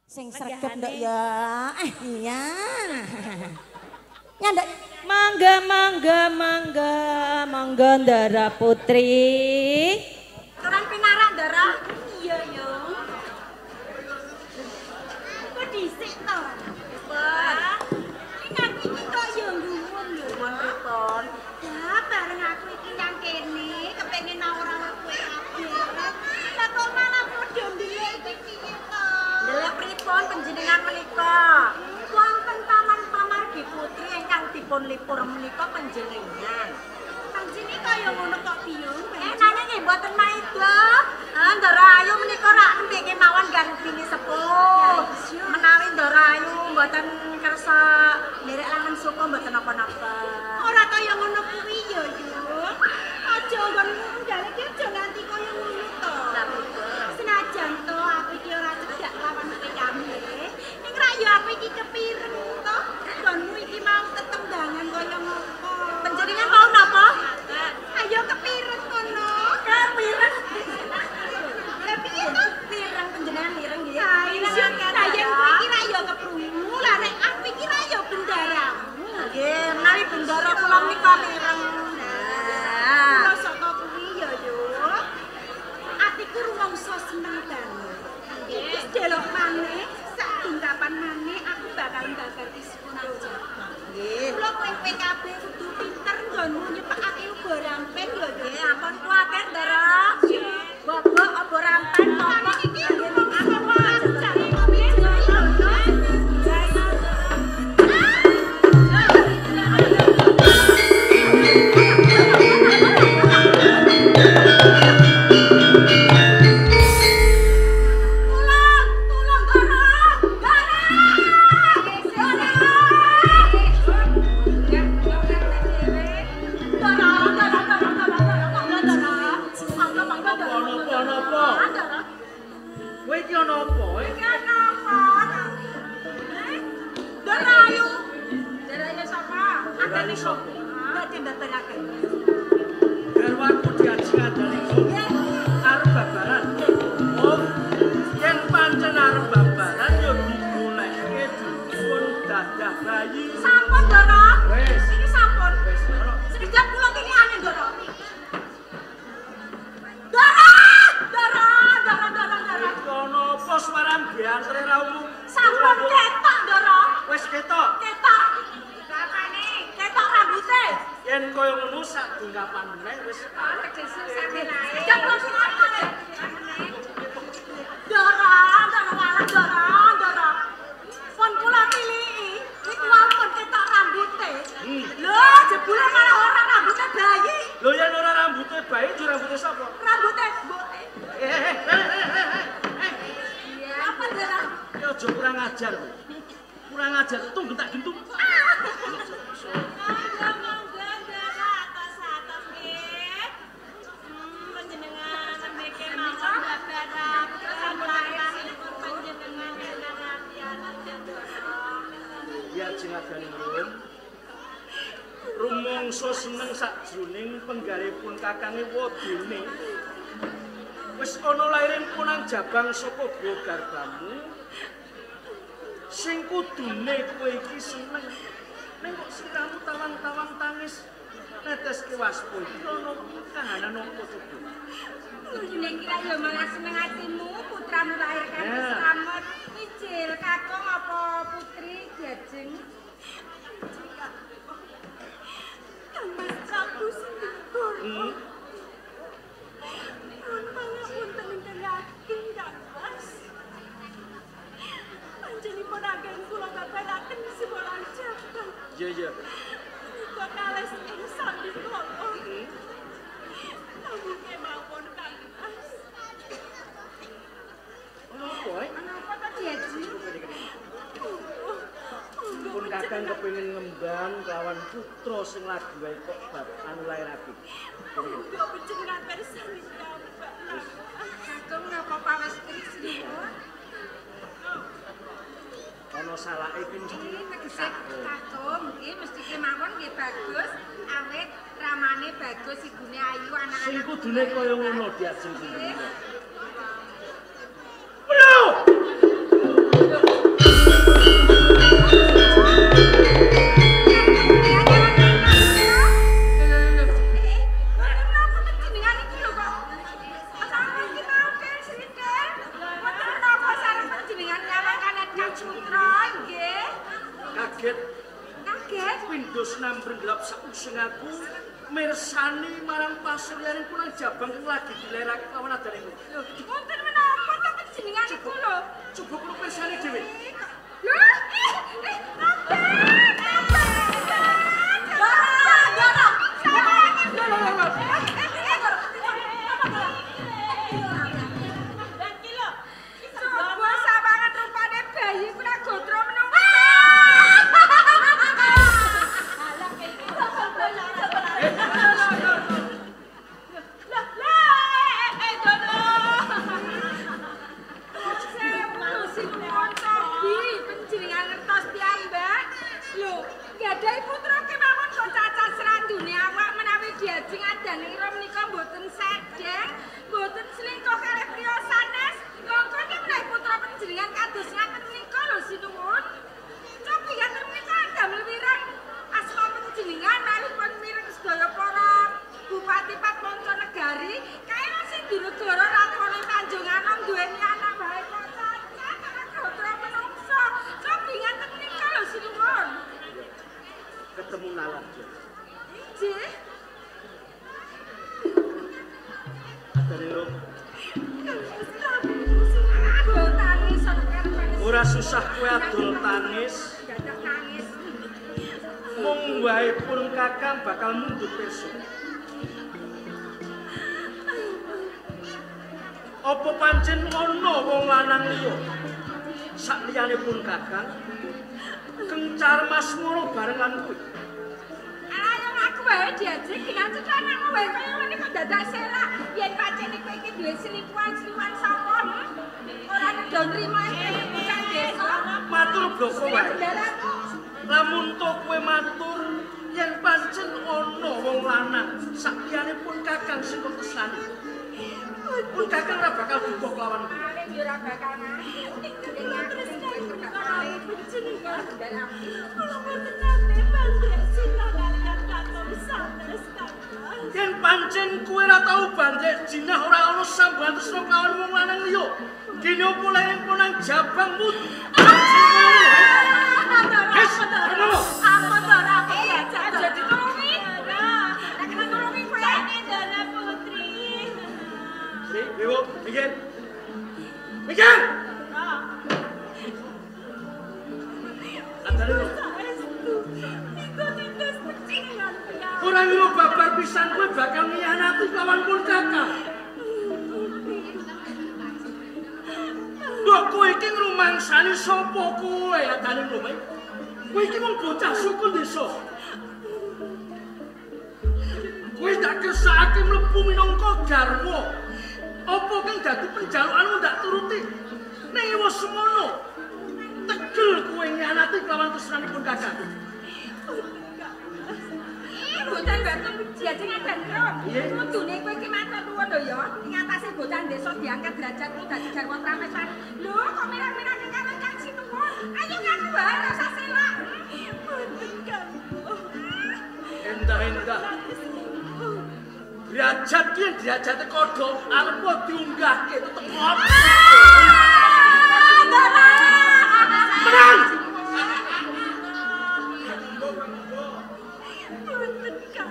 Sing sregep nduk ya. Iya. Nyandak mangga mangga mangga mangga Ndara Putri. Turun pinarak Ndara. Iya yo. Kok dhisik to? Wah. Iki aku iki kok yo nggumun lho. Pripun? Ya bareng aku iki nang kene kepengin ora-ora kowe kabeh. Lah kok malah padha ndelik iki piye to? Ndelok pripun panjenengan menika? Wonten Taman Pamargi Putri ingkang dipun lipur menika panjenengan. Panjenengan kaya ngono kok biyung. Nanging nggih mboten maida. Ah, Ndara Ayu menika rak nembe kemawon gantine sepuh. Menawi Ndara Ayu mboten kersa nderek langen suka mboten napa-napa. Ora kaya ngono kuwi ya, Yu. Aja nggonmu nggale iki aja nganti kaya ngono to. Senajan to aku iki ora cedhak lawan kowe kabeh. Ning rak ya aku iki kepireng to. Nggonmu iki mau tetembangan kaya ngopo. Panjenengan mau napa? Ayo kepireng kono. Kepireng. Lah piye to? Pireng panjenengan mireng nggih. Lah yen kowe iki rak ya keprungu, lah nek aku iki rak ya bendaramu. Nggih, menawi bendara kula menika mireng. Nah, saka kuwi ya yo. Atiku rumangsa seneng banget. Iki delok maneh, sak dungkapan maneh aku bakal babar isipun aja. Nggih. Kula kowe kabeh kudu pinter nggonmu nyepakake uga rampen lho. Nggih, ampun kuwatir, Ndara. Bobok apa rampen apa iki rumangsa aku cari kopi. Garwaku diaji ngandani arep babaran. Oh, yen pancen arep babaran ya digoleke dukun dadah bayi. Sampun, Ndara. Wis. Iki sampun. Wis, ora. Sekejap kula tilikane, Ndara. Ndara! Ndara, Ndara, Ndara, Ndara. Iki ana apa suaran biantre ra umum? Sampun ketok, Ndara. Wis ketok. Ketok. Bapane, ketok rambute. Yen kaya ngono sak dungkapan meneh wis Sekejap kula tilikane. Ndara, Ndara walah, Ndara, Ndara. Pun kula tiliki, niku wau pun ketok rambute. Lho, jebule malah ora rambute bayi. Lho yen ora rambute bayi, yo rambute sapa? Rambute mboke. Apa, Ndara? Ya aja kurang ajar kowe. Kurang ajar tunggu tak gentung. Monggo, monggo, Ndara, atos-atos nggih. Panjenengan nembe kemawon babaran sampun panjenengan Ya jenagane Rum. Rumangsa seneng sakjroning penggaripun kakange wedine. Wis ana lairin punang jabang saka garbamu. Sing kudune kowe iki seneng. Ning kok siramu tawang-tawang tangis neteske waspo iki ana kahanan opo coba? Kudune kira ya malah seneng atimu putramu lahir kanthi slamet. Ijil kakung apa putri diajeng? Kang Mas Prabu Sendikara. Nuwun pangapunten ingkang ageng Kang Mas. Panjenenganipun ageng kula babaraken semolang jabang. Iya, iya. Menika kales ing sambikala. Namung kemawon Kang Mas. Ono apa? Ana apa to, Diaji? Pun kakang kepengin ngemban kelawan putra sing lagi wae kok bab anu lairake. Monggo panjenengan pirsani piyambak. Kakung napa pawestri sinuwun? Ana salake iki mesti tegese kakung nggih mesti kemawon nggih bagus awit ramane bagus ibune ayu anak-anak. Sing kudune kaya ngono diajeng sinten. Lho! kaget. Kaget? Pindho snambrendlap sausing aku mirsani marang pasuryaning Punang Jabang kang lagi dilerake lawan adane. Lho, wonten menapa to panjenengan iku lho? Coba kula pirsani dhewe. Lho, coba sawangan rupane bayi ku ora gotro menungso. Gadhahi putra kemawon kok cacat srandune awak menawi diajeng adanira menika mboten sedeng, mboten selingkuh kalih priya sanes. Monggo ki menawi putra panjenengan kados ngaten menika lho sinuwun. Cobi ngaten menika damel wirang asma panjenengan malih pun mireng sedaya para bupati Patmanca negari, kae sing dinegara ratune Tanjung Anom duweni anak wae kok cacat ora gotro menungso. Cobi ngaten menika lho sinuwun. Ketemu nalar dia. Nggih. Adane ora susah kowe adol tangis. Mung wae pun kakang bakal mundhut pirsa. Apa pancen ana wong lanang liya sak liyane pun kakang kencar masmoro bareng lan kuwi? Ayo aku wae diajeng kinancu anakmu wae kaya ngene kok dadak selak. Yen pancen kowe iki duwe selingkuhan-selingkuhan sapa? Ora nedha nrimo ing bocah desa. Matur bloko wae. Lamun to kowe matur yen pancen ana wong lanang sak liyane pun kakang sing kok tresnani. Pun kakang ora bakal duka kelawan kuwi. Paling yo ora bakal ngaku. Yen pancen kowe ora tau bandrek jinah ora ana sambungan tresna kelawan wong lanang liya. Dene opo leren Punang Jabang mut. Wis, ngono. Aku to ora aku diajak aja ditulungi. Ora kena tulungi kowe. Dana Putri. Sri, Wiwo, minggir. Minggir. Ora ngira babar pisan kowe bakal ngianati lawan pun kakang. Mbok kowe iki ngrumangsani sapa kowe adane lume? Kowe iki mung bocah suku desa. Kowe tak kersakake mlebu minangka garwa. Apa kang dadi penjalukanmu ndak turuti? Ning wis semono. Tegel kowe ngianati kelawan tresnanipun kakang. Bocah baten diajeng adan rom. Kudune kowe iki matur nuwun lho ya. Ing atase bocah desa diangkat derajatmu dadi garwa Prameswari. Lho kok mirang-mirang karo Kang Sinuwun. Ayo ngaku wae ora usah selak. Mboten Kang. Endah-endah. Derajat ki derajate kodhok arep diunggahke tetep ngopo. Menang.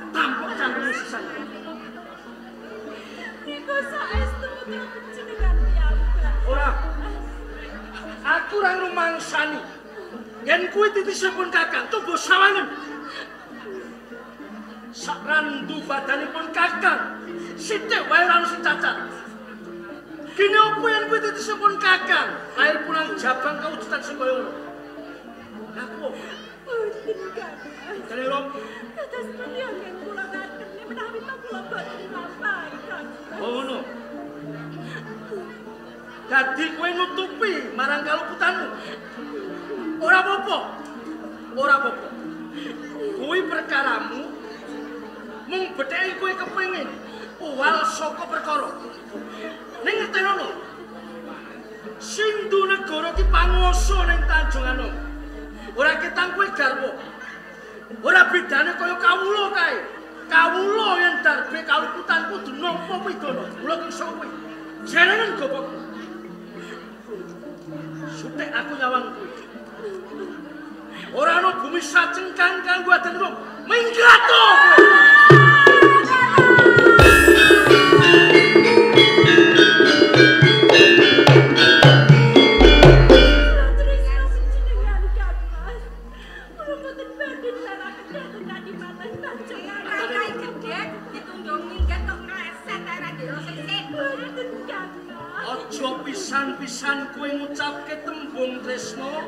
Tampok cangkemmu sisan. Niku saestu putra panjenengan piyambak. Ora. Aku ora ngrumangsani. Yen kuwi titisipun kakang, coba sawangen. Sak randu badanipun kakang, sithik wae ora ono sing cacat. Kene opo yen kuwi titisipun kakang, lair Punang Jabang kawujudan sing kaya ngono. Aku mboten Kang. Jane rom kados pundi anggen kula ngaten menawi to kula boten nglampahi Kang. Oh ngono. Dadi kowe nutupi marang kaluputanmu. Ora apa-apa. Ora apa-apa. Kuwi perkaramu mung betheke kowe kepengin uwal saka perkara. Ning ngertenono. Sindhu negara ki panguwasa ning Tanjung Anom. Ora ketang kowe garwa. Ora bedane kaya kawula kae. Kawula yen darbe kaluputan kudu nampa pidana. Mula ki iso kowe. Jenengan gopok. Sutek aku nyawang kowe. Ora ana bumi sacengkang kanggo adanmu. Minggat to. Aja pisan-pisan kowe ngucapke tembung tresna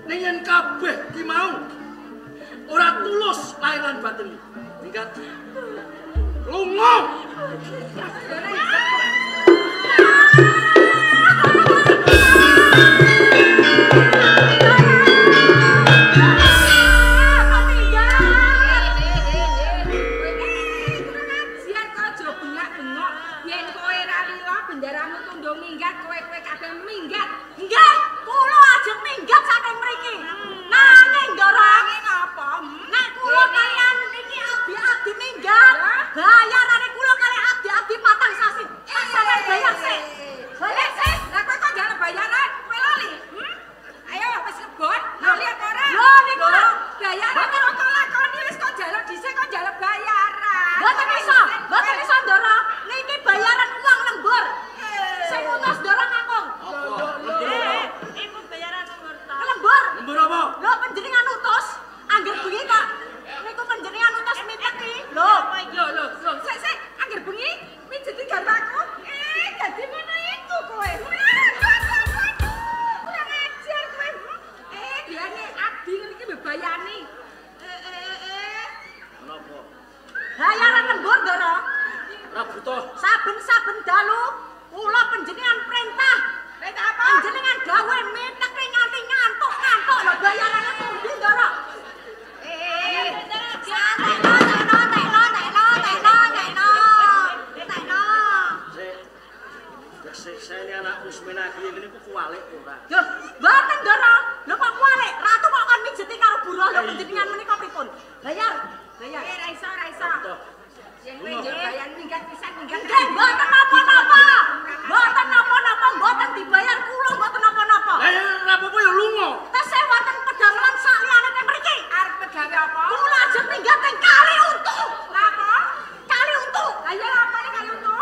ning yen kabeh ki mau ora tulus lahir lan batin. Minggat. Lunga. Saben-saben dalu kula panjenengan perintah. Perintah apa? Panjenengan gawe miteke nganti ngantuk-ngantuk lho bayarane pundi, Ndara? Sik, anakku semene iki ngene ku kuwalik ora? Lho, mboten, Ndara. Lho kok kuwalik? Ratu kok kon mijeti karo buruh lho panjenengan menika pripun? Bayar, bayar. Ora iso, ora iso. Yen kowe njaluk bayar minggat pisan minggat. Nggih, mboten napa-napa. Mboten napa-napa, mboten dibayar kula mboten napa-napa. Lah ora apa-apa ya lunga. Tesih wonten pedamelan saliyane teng mriki. Arep pegawe apa? Kula ajeng minggat teng Kali Untu. Lha apa? Kali Untu. Lah ya lha apa Kali Untu?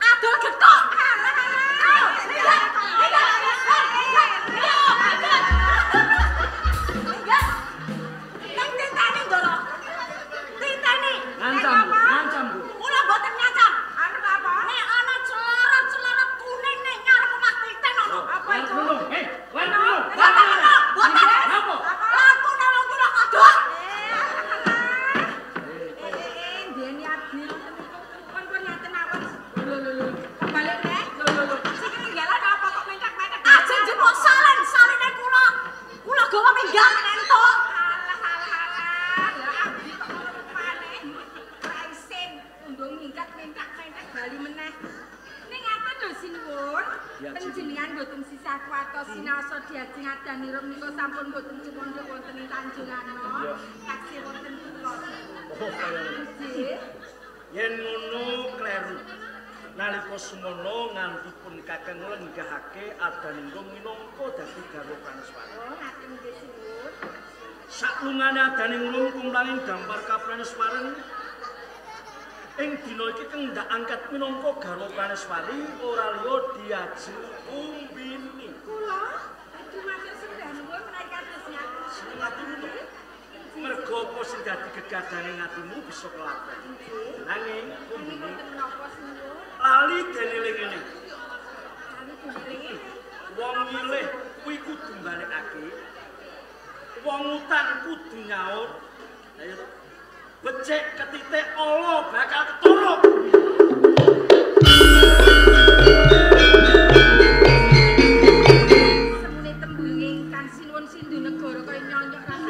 Adol gethuk. Alah alah. Minggat, minggat, minggat, minggat. Minggat. Nang titeni, Ndara. Titeni. Ngancam, ngancam, Bu. Kula mboten ngancam. Arep apa? Nek ana celorot-celorot kuning ning ngarep omah titen ana. Apa iku? Hei, warna. Mboten ana, mboten. Napa? Lampune wong kula kodhok. Ndene abdi kon ngaten awak. Lho lho lho. Balik nek. Lho lho lho. Sing ketinggalan apa kok mentak-mentak? Ajeng jepuk salen, saline kula. Kula gawa minggat entuk. Alah alah alah. Lah abdi kok ngono rupane. Ora isin undung minggat mentak-mentak bali meneh. Ning ngaten lho sinuwun. Panjenengan mboten sisah kuwatos sinaosa diajeng adanira menika sampun mboten cumandha wonten ing Tanjungano. Taksih wonten kula. Oh, kaya nggih. Yen ngono kleru. Nalika semono nganti pun kakang lenggahake adaningrum minangka dadi garwa Praneswari. Oh, ngaten nggih sinuwun. Saklungane adaningrum kumlaning dampar kapraneswaren ing dina iki kang ndak angkat minangka garwa Praneswari ora liya diajeng Umbini. Kula aduh matur sembah nuwun menawi kados ngaten. Seneng atimu to. Mergo apa sing dadi gegadane atimu bisa kelakon. Nanging Umbini wonten menapa sinuwun? Lali dene ngene. Lali dene ngene. Wong milih kuwi kudu mbalekake. Wong utang kudu nyaur. Lah ya to. Becik ketitik ala bakal ketara. Semune tembunge ingkang sinuwun Sindhu Negara kaya nyonyok rasane.